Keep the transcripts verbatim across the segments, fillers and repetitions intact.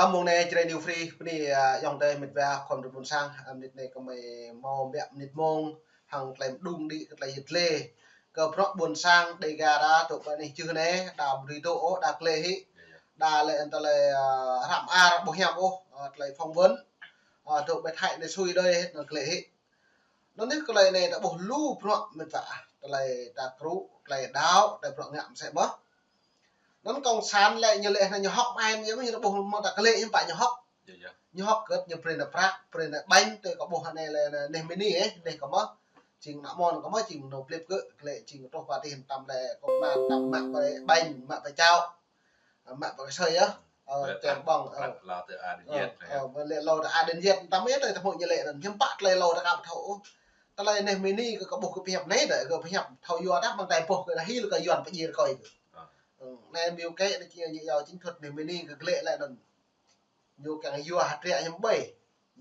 Tơm mông anai Jrai New Free, bơni, a, ayŏng adơi met wa khŏm ƀuôn sang, a, mơnit anai kơmơi hmâo ƀiă mơnit mông, hăng tơlơi mơđung đĭ kơ tơlơi yit lĕ. Kơ bruă ƀuôn sang Dega ta, tŭ ƀơi anai čih anai, đa brơi tŭ ôh, đa klĕ hĭ. Đa lĕ tơlơi, a, hră mơar ƀu hiam ôh, a, tơlơi phỏng vấn. A, tŭ ƀơi Thái anai sui đơi, anŭn klĕ hĭ. Anŭn yơh tơlơi anai ta ƀuh lu bruă met wa, tơlơi ta krŭ, tơlơi đaŏ, tơlơi bruă ngă mơsĕ mơh. Anŭn cộng sản lĕ ñu lĕ anai ñu hŏk mơ̆n, ñu ƀuh mơ̆ ta klĕ ñu pă ñu hŏk. Ñu hŏk kơ̆t ñu brơi nao prăk, brơi nao ƀañ, tui kâo ƀuh anai lĕ anai mơni ĕh, anai kâo mơ̆. Jing ană mơ̆n kâo mơ̆, jing nao plĕp kơ klĕ, jing truh pă tih tam lĕ kâo mă tam mă pơ ƀañ, mă pơ čao. Mă pơ kơsơi yơh. Ơ, lĕ čem ƀơ̆ng, ơ. Lăi lâo tơ A Đinh Ơ, Yet, ơ, lĕ lâo tơ A Đinh Yet, tam yơh tơlơi tơmŭ ñu lĕ anŭn. Hiư̆m pă tơlơi lâo tơ kâo ƀu thâo ôh. Tơlơi anai mơni kơ kâo ƀuh kơ pơhiăp anai đơi, kơ pơhiăp thâo yua tah, mơ̆ng tai boh kơ đa hil kơ Yuan pơjir kơ kâo. Ơ, anai ƀiă kơ anai či ñu yua chính thức anai mơni kơ glĕ lĕ anŭn. Ñu kiăng yua hơdră hiư̆m ƀơi.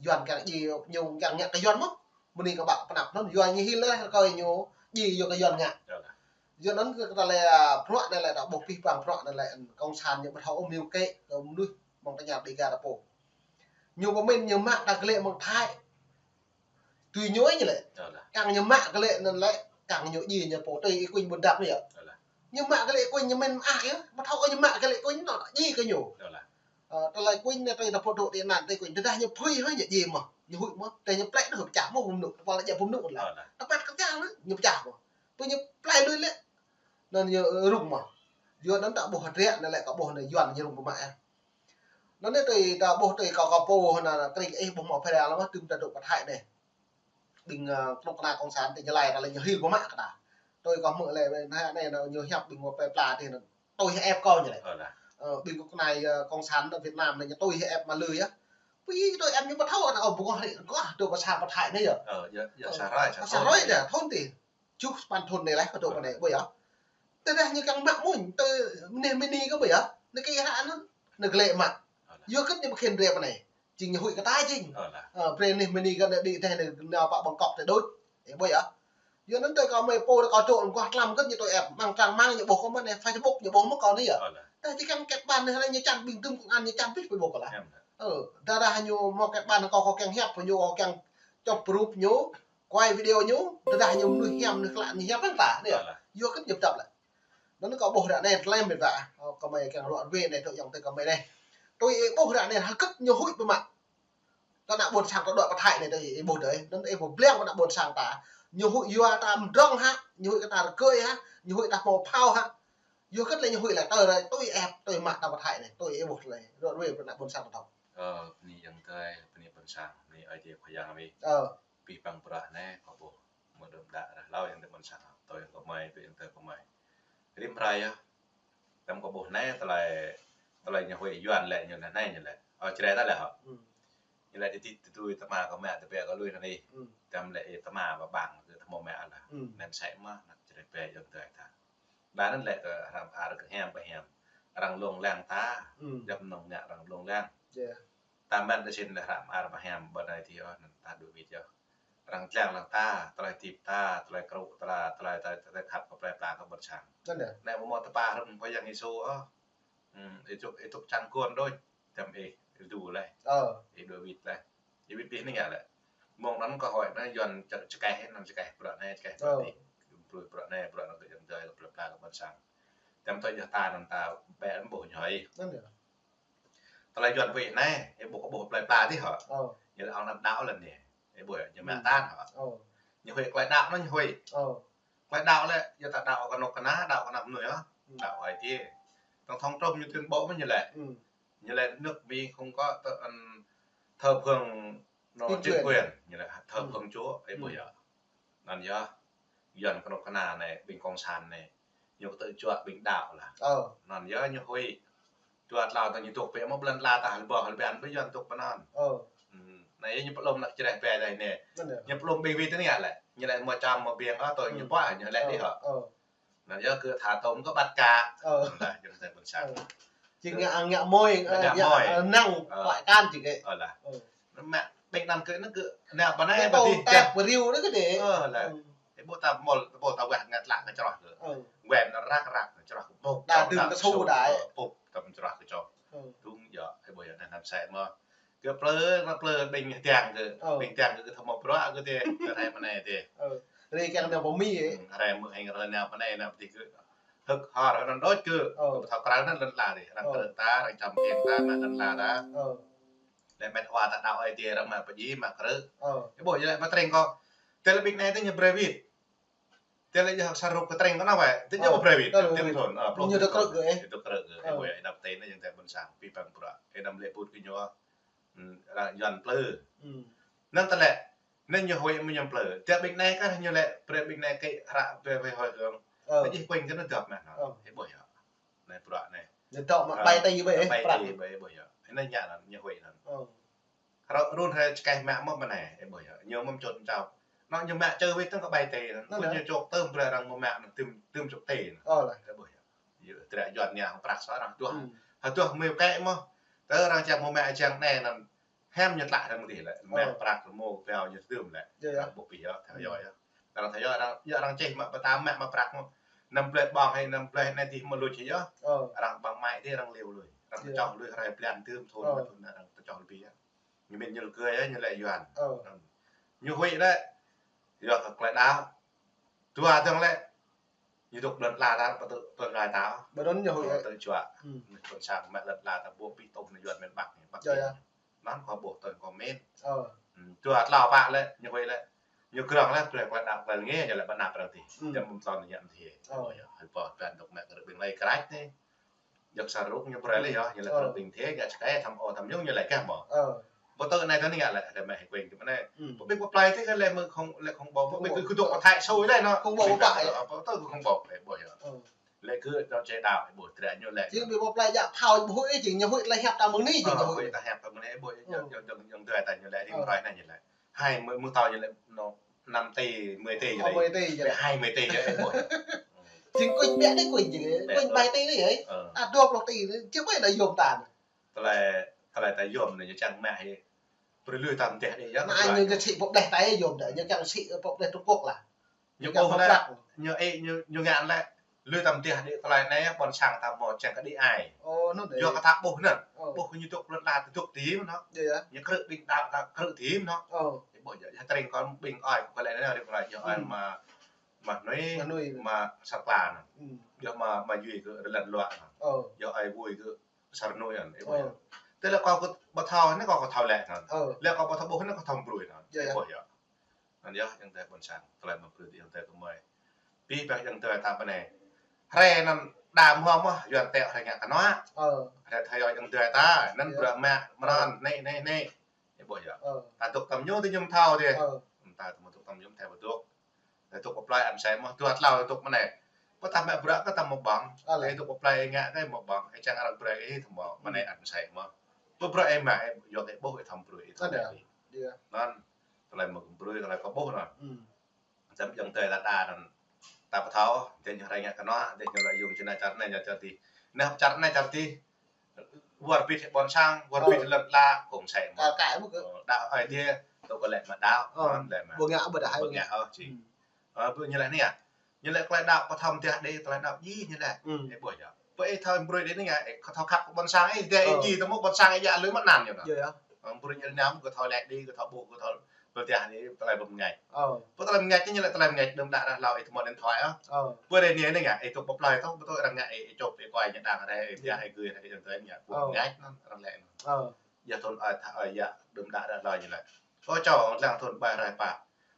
Yuan kiăng djai, ñu kiăng ngă kơ Yuan mơ̆n. Mơni kơ ƀă pơnăp anŭn, Yuan ñu hil lĕ kơ ñu djai yua kơ Yuan ngă. Yua anŭn kơ tơlơi, a, bruă anai lĕ ta ƀuh pih pang bruă anai lĕ cộng sản ñu ƀu thâo ôh mơ̆ kơ kơ mơnuih mơ̆ng tơña Dega ta pô. Ñu pơmĭn ñu mă ta glĕ mơ̆ng Thái. Tui ñu ñu lĕ. Kiăng ñu mă glĕ anŭn lĕ, kiăng ñu djai ñu pô tui Y Quynh Buôn Dap ñu yơh. Ñu mă glĕ Y Quynh ñu mĭn mơak yơh. Ƀu thâo kơ ñu mă glĕ Y Quynh anŭn djai kơ ñu. Ơ, tơlơi Y Quynh anai tui ta pô dŏ tị nạn tui Y Quynh. Tơdah ñu phui hơi ñu djai mơ̆. Ñu huĭ mơ̆. Tơdah ñu plĕ đôč pơčah mơ̆ pơnŭk. Tơpă lĕ djai pơnŭk lă. Tơpă kơ čang ñu pơčah mơ̆. Pui ñu plĕ lui lĕ. Anŭn ñu, ơ, rŭng mơ̆. Yua anŭn ta ƀuh hơdră anai lĕ kâo ƀuh anai Yuan ñu rŭng pơmă yơh. Anŭn anai tui ta ƀuh tui kâo kâo pô anai kri kơ ih ƀuh mơ̆ phara lăm tŭm ta dŏ pơ Thái anai. Ƀing, ơ, kơnuk kơna cộng sản tơ ñu lăi ta lĕ ñu hil pơmă kơ ta. Tui kâo hmư̆ lĕ anai anai ñu hiăp ƀing mơ̆ plơi pla tơ anŭn. Tui hơep kâo ñu lĕ. Ơ, ƀing kơnuk kơna, ơ, cộng sản tơ Việt Nam anai ñu tui hơep mă lưi yơh. Pui tui em ñu ƀu thâo anŭn ôh ƀu kơ rĭ kơ dŏ pơ sang pơ Thái anai yơh. Ơ, yơh, yơh, sa rai, sa rai thun yơh. Thun tih. Čuh sa păn thun anai lĕ kơ dŏ pơ anai ƀu yơh. Tơdah ñu kiăng mă mơ̆n, tơ anai mơni kơ ƀu yơh. Anai kơ ih hră anŭn, anai glĕ mă. Yua kơ ñu ƀu khĭn brơi pơ anai. Jing ñu huĭ kơ ta jing. Ơ, brơi anai mơni kơ anai đĭ tơ anai nao pơ Bangkok tơ đôč. Ơ, ƀu yơh. Yua anŭn tui kâo mơi pô tơ kâo dŏ anŭn guah tlam kơ ñu tui ĕp. Mơ̆ng trang mơ̆ng ñu ƀuh kơ mơ̆n anai Facebook ñu ƀuh mơ̆ kâo anai yơh. Tơdah či kiăng kĕt ƀan anai ñu čan ƀing tŭm kơnuk kơna ñu čan pih Facebook kơ lah. Ơ, tơdah ñu mơ̆ kĕt ƀan kâo kâo kiăng hiăp ñu kâo kiăng chụp rup ñu. Quay video ñu, tơdah ñu mơnuih hiam, mơnuih klă, ñu hiam ƀơ̆ng ta, anai yơh. Yua kơ ñu pơdăp lĕ. Anŭn kâo ƀuh ră anai tơlơi met wa, ơ, kơ mơi kiăng ruă ruai anai tui ayŏng adơi kơ mơi anai. Tui ih ƀuh ră anai hơget ñu huĭ pơmă. Kơ ană ƀuôn sang ta dŏ pơ Thái anai tui ih ƀuh đơi. Anŭn ih ƀuh ƀlĕng kơ ană ƀuôn sang ta. Ñu huĭ yua ta mơdrŏng hă, ñu huĭ kơ ta rơgơi hă, ñu huĭ ta hmâo phao hă. Yua kơ tơlơi ñu huĭ lĕ tơlơi tui ĕp, tui mă ta pơ Thái anai, tui ih ƀuh tơlơi ruă ruai kơ ană ƀuôn sang ta thâo. Ơ, bơni ayŏng adơi, bơni ƀuôn sang, bơni Ơi Adai Khua Yang ƀing. Ơ. Pih pang bruă anai kâo ƀuh mơ̆ đưm đă ră lâo ayŏng adơi ƀuôn sang, tui ayŏng kơ mơi, tui ayŏng adơi kơ mơi. Rĭm hrơi yơh. Tơm kâo ƀuh anai tơlơi, tơlơi ñu huĭ Yuan lĕ ñu anai ñu lĕ. Ơ, Jrai ta lĕ hŏ. Ñu lĕ tơdơi tơdơi tơma kơ mă tơbiă kơ lui anai. Tơm lĕ ih tơma ƀă ƀang kơ tơmô mă lah. Anŭn sĕ mơ̆, anŭn Jrai pĕ ayŏng adơi ta. Đa anŭn lĕ kơ hră mơar kơ hiam ƀu hiam. Arăng lông lăng ta. Djŏp mơnơ̆ng ngă arăng lông lăng. Ta mă tơ sĭn lĕ hră mơar ƀu hiam ƀơi anai tih ôh, anŭn ta dŏ wĭt yơh. Arăng lăng lăng ta, tơlơi hơdip ta, tơlơi krŭ ta, tơlơi, tơlơi, tơlơi khăp kơ plơi pla kơ ƀuôn sang. Anŭn yơh. Anai ƀu mơ̆ tơpă hrŏm Khua Yang Yêsu ôh. Ih dŏ, ih dŏ čang kôn đôč, tơm ih, ih dŏ lĕ. Ih dŏ wĭt lĕ. Ih wĭt pih anai ngă lĕ. Mơ̆ng anŭn kơ hơi anai Yuan čơkeh, anŭn čơkeh bruă anai, čơkeh bruă tih. Bruă, bruă anai, bruă anŭn kơ ayŏng adơi, kơ plơi pla kơ ƀuôn sang. Tơm tui yơh ta anŭn ta ƀĕ anŭn ƀuh ñu hơi. Tơlơi Yuan huĭ anai, ih ƀuh kơ ƀuh plơi pla tih hŏ. Ñu lĕ ŏng anăp đaŏ lĕ anai. Ih ƀuh ñu mă tan hŏ. Ñu huĭ tơlơi đaŏ anŭn ñu huĭ. Tơlơi đaŏ lĕ, yua ta đaŏ kơ kơnuk kơna, đaŏ kơ anăp mơnuih hŏ. Đaŏ hơi tih. Tổng thống Trump ñu tuyên bố mơ̆ ñu lĕ. Ñu lĕ nước Mỹ không có thờ phượng chính quyền. Ñu lĕ thờ phượng Chúa, ih ƀuh yơh. Anŭn yơh, Yuan kơnuk kơna anai, ƀing cộng sản anai, ñu kơ tơjuă ƀing đaŏ lah. Anŭn yơh ñu huĭ. Juă tlâo tơ ñu dŏ pĕ mơ̆ blan la ta hal ƀơ̆ hal ƀian ƀơi Yuan dŏ pơ anŭn. Anai yơh ñu pơlŏm ană Jrai pĕ anai. Ñu pơlŏm ƀing wĭt tơ anai lĕ. Ñu lĕ mơ̆ čăm mơ̆ ƀiăng ôh, tui ñu pơhiăp ñu lĕ đih hŏ. Anŭn yơh kơ tha tôm kơ ƀăt ka. Lah, jing tơlơi ƀuôn sang. Jing ngă, ngă môi, ngă môi, năng, pơklaih kan jing kơ. Anŭn mă ƀing anŭn kơ anŭn kơ anai ƀă anai ƀă tih tep riu anŭn kơ đe. Ơ, lah. Ih ƀuh ta mơ̆l, ƀuh ta wah ngă tlă kơ čroh kơ. Wah ră ră kơ čroh kơ ƀuh. Đa đưm kơ su đa. Ƀuh ta čroh kơ čroh. Dŭng yơh, ih ƀuh. Anŭn sĕ mơ̆. Kơ plư, mă plư ƀing tiang kơ, ƀing tiang kơ, kơ thâo mă bruă kơ tê, kơ rai mơ̆ anai tê. Rai kiăng tê pơmĭn ê. Rai mơ̆ hing rai nao mơ̆ anai nao pơtih kơ. Hơ̆k hor anŭn đôč kơ. Kơ thâo krăn anŭn lŏn la tê. Arăng krư̆ ta, arăng čăm kiăng ta, mă lŏn la ta. Lĕ met wa ta đaŏ ai tê arăng mă pơjing, mă krư̆. Ê ƀuh, yua lĕ mă tring kơ. Tê lĕ ƀing anai tê ñu brơi wĭt. Tê lĕ yua sa rup kơ tring kơ nao wai. Tê ñu brơi wĭt. Tê ñu thun. Ñu tơ krư̆ kơ ê. Tơ krư̆ kơ ê. Ƀuh, ê đăm tê anai ñu tê ƀôn sang, pi păng bruă. Ê đăm lĕ put kơ ñu. Arăng yuan plư. Anŭn tơlơi. Anŭn ñu huĭ mơ̆ ñu plư. Tê ƀing anai kơ ñu lĕ, brơi ƀing anai kơ hră brơi wai hơi hơ̆ng. Tê jih kuing kơ anŭn dŏp mă anŭn. Ê ƀuh yơh. Anai bruă anai. Ñu dŏp mă ƀai tê ƀai ê. Ƀai tê ƀai ê ƀuh yơh. Anŭn ñu anŭn ñu huĭ anŭn. Hră run hră čơkeh mă mơ̆ mơ̆ anai. Ê ƀuh yơh. Ñu mơ̆ čut čau. Anŭn ñu mă čơ wĭt tơ̆ng kơ ƀai tê anŭn. Anŭn ñu čŏk tơm brơi arăng mơ̆ mă anŭn tơm, tơm čŏk tê anŭn. Ê ƀuh yơh. Yua tơlơi yuan ñu prăk sa arăng tuah. Hơtuah mơ̆ kĕ mơ̆. Tơ arăng čang mơ̆ mă čang anai anŭn. Hiam ñu tlă arăng mơ̆ tih lĕ. Mă prăk mơ̆ peo ñu tơm lĕ. Arăng ƀuh pih yơh, thâo yơh. Arăng thâo yơh, arăng, yơh arăng čih mă pơtăm mă, mă prăk mơ̆. Năm bleh ƀơ̆ng hĭ, năm bleh anai tih mơ̆ luč hĭ yơh. Arăng ƀơ̆ng mă tih arăng liu lui. Arăng tơčoh lui hrơi blan tơm thun mă thun arăng tơčoh lui pih yơh. Ñu mĭn ñu lĕ kơ yơh, ñu lĕ yuan. Ñu huĭ lĕ. Yua kơ tơlơi đaŏ. Dua dơ̆ng lĕ. Ñu dŏ lŏn la ta, pơtŭ, pơgai ta. Ƀơi anŭn ñu huĭ. Tơ čuă. Ƀôn sang mă lŏn la ta ƀuh pih tŭ anai yuan mơ̆n ƀăk. Ƀăk. Anŭn kơ ƀuh tơl kơ mĭn. Dua tlâo pă lĕ, ñu huĭ lĕ. Ñu krong lĕ, brơi kơ đaŏ kơ lĕ ngă, ñu lĕ ƀơ̆n năp arăng tih. Ñu mơ̆ tơl ñu mơ̆ tih. Hơi pô, ƀơ̆n dŏ mă kơ ƀing lĕ krač anai. Yua sa rup ñu brơi lĕ yơh, ñu lĕ kơ ƀing tê, ngă čơkeh, thăm ô, thăm ñu, ñu lĕ kơ mơ̆. Ƀu tŭ anai tơ anai ngă lĕ, tê mă hơi kuing kơ mơ̆ anai. Ƀing pơplai tê kơ lĕ mơ̆ không, lĕ không ƀuh, ƀing kơ dŏ pơthai sôi lĕ anŭn. Không ƀuh pơplai. Ƀu tŭ kơ không ƀuh, ê ƀuh yơh. Lĕ kơ dŏ čê đaŏ, ƀuh trĕ ñu lĕ. Jing ƀing pơplai jak thâo ƀuh ê, jing ñu huĭ lĕ hiăp ta mơ̆ng anai, jing ñu huĭ. Huĭ ta hiăp ta mơ̆ng anai, ƀuh yơh, yơh, yơh, yơh, ta ñu lĕ, rim hrơi anai ñu lĕ. Hai mươi, mơ̆ thâo ñu lĕ, anŭn, năm tỉ, mười tỉ ñu lĕ. Mười tỉ ñu lĕ. Hai mươi tỉ ñu lĕ, ƀuh yơh. Jing kuing biă anai kuing jing, kuing ƀai tỉ anai. Ta dua pluh tỉ anai, jing ƀai anai yôm ta anai. Tơlơi, tơlơi ta yôm anai, ñu čang mă hĭ. Brơi lui ta mơ̆ tih đĭ yơh. Anai ñu, ñu sĭ pơpleh ta yôm ta, ñu čang sĭ pơpleh Trung Quốc lah. Ñu ƀuh lĕ, ñu ê, ñu, ñu ngă lĕ, lui ta mơ̆ tih đĭ tơlơi anai, ƀôn sang ta mơ̆ čang kơ đĭ ai. Yua kơ ta ƀuh anŭn. Ƀuh ñu dŏ lŏn la ta dŏ tĭm anŭn. Ñu krư̆ ƀing đaŏ ta krư̆ tĭm anŭn. Ƀuh yơh, yơh tring kơ ƀing ơi, kơ lĕ anai, rim hrơi yơh ơi mă, mă hnui, mă sa kla anŭn. Yơh mă, mă yui kơ rơlan luă anŭn. Yơh ơi vui kơ sa rơnui anŭn, ê ƀuh yơh. Tơlơi kâo kơ ƀu thâo, anai kâo kơ thâo lĕ anŭn. Lĕ kâo ƀu thâo ƀuh, anai kâo thâo brơi anŭn. Ê ƀuh yơh. Anŭn yơh, ayŏng adơi ƀôn sang, tơlơi mă brơi ayŏng adơi kơ mơi. Pih păng ayŏng adơi ta pơ anai. Hrơi anŭn đa mơ̆ mơ̆, yuan tĕ hrơi ngă kơnuă. Hrơi thâo yơh ayŏng adơi ta, anŭn bruă mă, mơran, anai, anai, anai. Ê ƀuh yơh. Ta dŏ tơm ñu, tơ ñu mơ̆ thâo tê. Ta tơm dŏ tơm ñu mơ̆ thâo ƀu dŏ. Tơ dŏ pơplai anŭn sĕ mơ̆, dua tlâo dŏ mơ̆ anai. Pơtah mă bruă kơ ta mơ̆ ƀơ̆ng. Tơ dŏ pơplai ngă kơ mơ̆ ƀơ̆ng. Ê čang arăng brơi ê tơm mơ̆, mơ̆ anai anŭn sĕ mơ̆. Pơbruă ê mă, ê yua kơ ƀuh ê tơm brơi ê tơm brơi. Anŭn, tơlơi mă brơi, tơlơi kơ ƀuh anŭn. Tơm ayŏng adơi ta đa anŭn. Ta ƀu thâo, tơ ñu hrơi ngă kơnuă, tơ ñu lăi yôm čơnai čar anai, čar tih. Anai čar anai, čar tih. Wơr bĭt ƀôn sang, wơr bĭt lŏn la, kông sĕ mơ̆. Đaŏ ai tê, tŭ kơ lĕ mă đaŏ, lĕ mă. Ƀu ngă ƀu đaŏ hai. Ƀu ngă ôh, jing. Ƀu ñu lĕ anai yơh. Ñu lĕ tơlơi đaŏ, ƀu thâo mơ̆ tih đĭ, tơlơi đaŏ jing ñu lĕ. Ê ƀuh yơh. Ƀu ê thâo brơi đĭ anai ngă, ê kơ thâo khăp kơ ƀôn sang, ê tê ê jing, tơmơ̆ ƀôn sang ê jak lui mă anŭn yơh. Brơi ñu anai, kơ thâo lĕ đĭ, kơ thâo ƀuh, kơ thâo pơtih đĭ, tơlơi ƀu mơngač. Ƀu tơlơi mơngač, ñu lĕ tơlơi mơngač, đơ̆m đă ră hlâo, ê tơmơ̆ điện thoại ôh. Ƀu ră anai anai ngă, ê tŭ pơplai tơ̆, ƀu tŭ arăng ngă, ê, ê čŏp, ê kơi, ñu đang ră, ê pơtih, ê gưi, ê jing tơlơi ngă, ƀu mơngač anŭn, arăng lĕ anŭn. Yơh thun ơi, tha ơi, yơh, đơ̆m đă ră hlâo ñu lĕ. Ơ čô, lăng thun ƀai rai pă.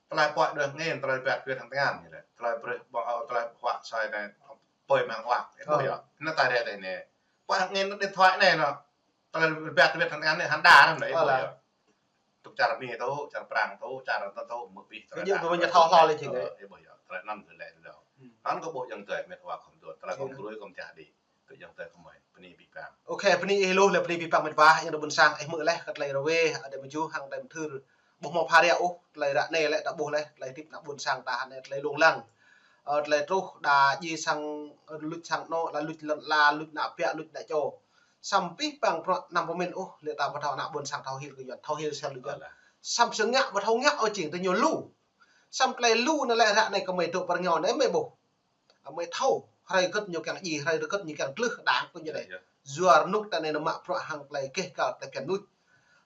Tơlơi pơhiăp đuaĭ ngăn, tơlơi pơhiăp đuaĭ thăng tơngan ñu lĕ. Tơlơi brơi, ƀơ̆ng ao, tơlơi huă soi anai, pơi mơ̆ng huă. Ê ƀuh yơh. Anŭn ta ră tơ anai. Pơhiăp ngăn điện thoại anai anŭn. Tơlơi pơhiăp đuaĭ thăng tơngan anai hăng đa anŭn, ê ƀuh yơh. Tŭ čar Mi tŭ, čar Prang tŭ, čar anŭn tŭ, mơ̆ pih tơlơi. Ê ƀuh yơh. Tơlơi anŭn kơ lĕ hlâo. Anŭn kơ ƀuh ayŏng adơi met wa khŏm dŏ. Tơlơi khŏm brơi khŏm tih đĭ. Kơ ayŏng adơi kơ mơi, bơni pih păng. Ôkê, bơni ih lu lĕ bơni pih păng met wa, ayŏng adơi ƀôn sang, ih hmư̆ laih kơ tơlơi rơwe, adơi mơ̆ ju hăng adơi mơthưr. Ƀu hmâo pha ră ôh, tơlơi ră anai lĕ ta ƀuh laih, tơlơi hơdip ană ƀôn sang ta hơnai tơlơi lông lăng. Ơ, tơlơi truh đa jing sang, ơ, luč sang anŏ, đa luč lŏn la, luč ană ƀă, luč ană čô. Samơ̆ pih păng prŏ năm pơmĭn ôh, lĕ ta ƀu thâo ană ƀôn sang thâo hil kơ yuan, thâo hil sel luč yuan. Samơ̆ sơngă ƀu thâo ngă ôh jing tơ ñu lu. Samơ̆ tơlơi lu anŭn lĕ ră anai kơ mơi dŏ pơ rơngiao anai mơi ƀuh. Mơi thâo, hrơi gơ̆t ñu kiăng djai, hrơi gơ̆t ñu kiăng glưh đa kơ ñu đĕ. Yua rơnŭk ta anai nao mă bruă hăng tơlơi keh kăl tơlơi phiăn mơnuih.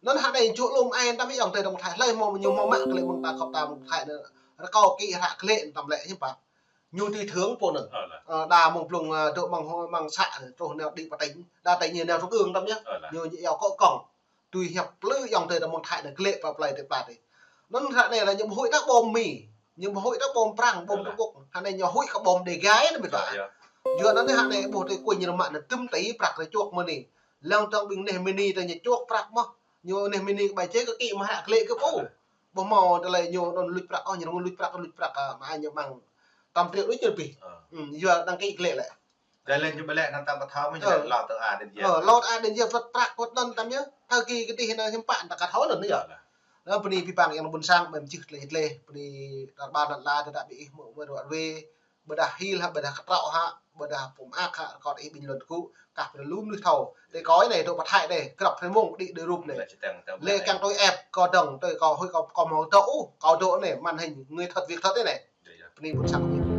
Anŭn hă anai čuh lŏm ai tăm yŏng tơi dong Thái hlơi hmâo ñu hmâo mă klĕ mơ̆ng ta khŏp ta mơ̆ng Thái anai. Rơkâo kĭ hră klĕ tăm lĕ hiư̆m pă. Ñu tui thưởng pô anŭn. Ơ, đa mơ̆ng blung, ơ, dŏ mơ̆ng hô-, mơ̆ng să anai, truh nao đĭ pơ tỉnh. Đa tỉnh ñu nao trung ương tăm yơh. Ñu yua kơ kông. Tui hiăp plư yŏng tơi dong mơ̆ng Thái anai klĕ pơ plơi tơi pla tơi. Anŭn hă anai lĕ ñu ƀu huĭ ta ƀom Mi. Ñu ƀu huĭ ta ƀom Prăng, ƀom Trung Quốc. Hă anai ñu huĭ kơ ƀom Dega anai mĭt wa. Yua anŭn hă anai ƀuh tơi kuih ñu mă anai tơm tơi prăk tơi čuăk mơ̆n anai. Lăng tơng ƀing neh mơni tơi ñu čuăk prăk mơ̆n. Ñu neh mơni kơ ƀai čê kơ kĭ mă hră klĕ kơ pô. Ƀuh hmâo tơlơi ñu anŭn luč prăk, ôh, ñu anŭn luč prăk, luč prăk, ơ, mă ñu mơ̆ng tăm triệu đôč ñu pih. Yua đăng ký klĕ lĕ. Đa lĕ ñu ƀu lĕ anŭn ta ƀu thâo mơ̆n ñu lĕ lŏ tơ a đen yơh. Ơ, lŏ tơ a đen yơh, wơ̆t prăk wơ̆t anŭn tăm yơh. Thâo kơ kơdih anŭn hiư̆m pă ta ka thâo anŭn yơh. Anŭn bơni pi păng yang ƀôn sang ƀem čih tleh tleh, bơni dar ƀar lăn la tơdah ƀing ih mơ̆ mơ̆ ruă ruê, ƀôdah hil hă, ƀôdah kơtrâo hă, ƀôdah pơm ak hă, rơkâo ih bình luận kơ, kah pơlŭm lui thâo. Tơi kâo anai dŏ pơ Thái anai, krăp Thái mơ̆ng đĭ đơi rup anai. Lĕ kiăng tui ĕp, kâo dong, tơi kâo hơi kâo, kâo hmâo dŏ, kâo dŏ anai, màn hình người thật việc thật anai. Bơni ƀôn sang.